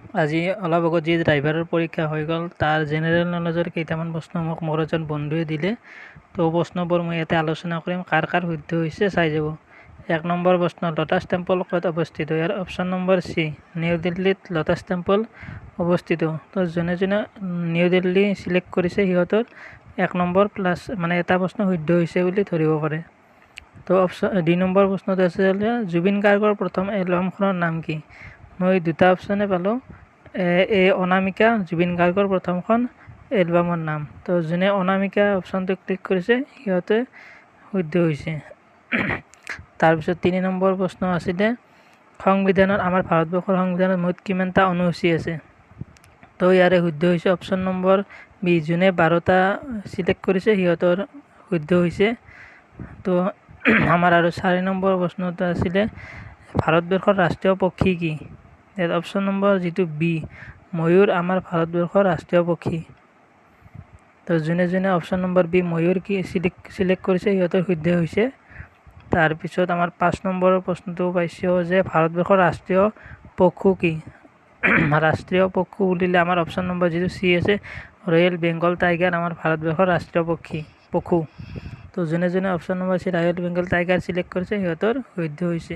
আজি অলপ আগত যি ড্ৰাইভাৰৰ পৰীক্ষা হৈ গ'ল, তাৰ জেনেৰেল নলেজৰ কেইটামান প্ৰশ্ন মোক মোৰ এজন বন্ধুৱে দিলে। তো প্ৰশ্নবোৰ মই ইয়াতে আলোচনা কৰিম, কাৰ কাৰ শুদ্ধ হৈছে চাই যাব। 1 নম্বৰ প্ৰশ্ন, লটাছ টেম্পল ক'ত অৱস্থিত? ইয়াৰ অপশ্যন নম্বৰ চি, নিউ দিল্লীত লটাছ টেম্পল অৱস্থিত। তো যোনে যোনে নিউ দিল্লী চিলেক্ট কৰিছে সিহঁতৰ 1 নম্বৰ প্লাছ, মানে এটা প্ৰশ্ন শুদ্ধ হৈছে বুলি ধৰিব পাৰে। তো অপশ্যন 2 নম্বৰ প্ৰশ্নটো আছে জুবিন গাৰ্গৰ প্ৰথম এলবামখনৰ নাম কি? মই দুটা অপশ্যনে পালোঁ। এই অনামিকা জুবিন গাৰ্গৰ প্ৰথমখন এলবামৰ নাম। তো যোনে অনামিকা অপশ্যনটো ক্লিক কৰিছে সিহঁতে শুদ্ধ হৈছে। তাৰপিছত 3 নম্বৰ প্ৰশ্ন আছিলে সংবিধানত, আমাৰ ভাৰতবৰ্ষৰ সংবিধানত মুঠ কিমানটা অনুসূচী আছে? তো ইয়াৰে শুদ্ধ হৈছে অপশ্যন নম্বৰ বি, যোনে 12টা চিলেক্ট কৰিছে সিহঁতৰ শুদ্ধ হৈছে। তো আমাৰ আৰু 4 নম্বৰ প্ৰশ্নটো আছিলে ভাৰতবৰ্ষৰ ৰাষ্ট্ৰীয় পক্ষী কি? ইয়াত অপশ্যন নম্বৰ যিটো বি, ময়ূৰ আমাৰ ভাৰতবৰ্ষৰ ৰাষ্ট্ৰীয় পক্ষী। তো যোনে যোনে অপশ্যন নম্বৰ বি ময়ূৰ কি চিলেক্ট কৰিছে সিহঁতৰ শুদ্ধ হৈছে। তাৰপিছত আমাৰ 5 নম্বৰৰ প্ৰশ্নটো পাইছোঁ যে ভাৰতবৰ্ষৰ ৰাষ্ট্ৰীয় পশু কি? ৰাষ্ট্ৰীয় পশু বুলিলে আমাৰ অপশ্যন নম্বৰ যিটো চি আছে, ৰয়েল বেংগল টাইগাৰ আমাৰ ভাৰতবৰ্ষৰ ৰাষ্ট্ৰীয় পশু। তো যোনে যোনে option number C royal Bengal tiger select কৰিছে সিহঁতৰ শুদ্ধ হৈছে।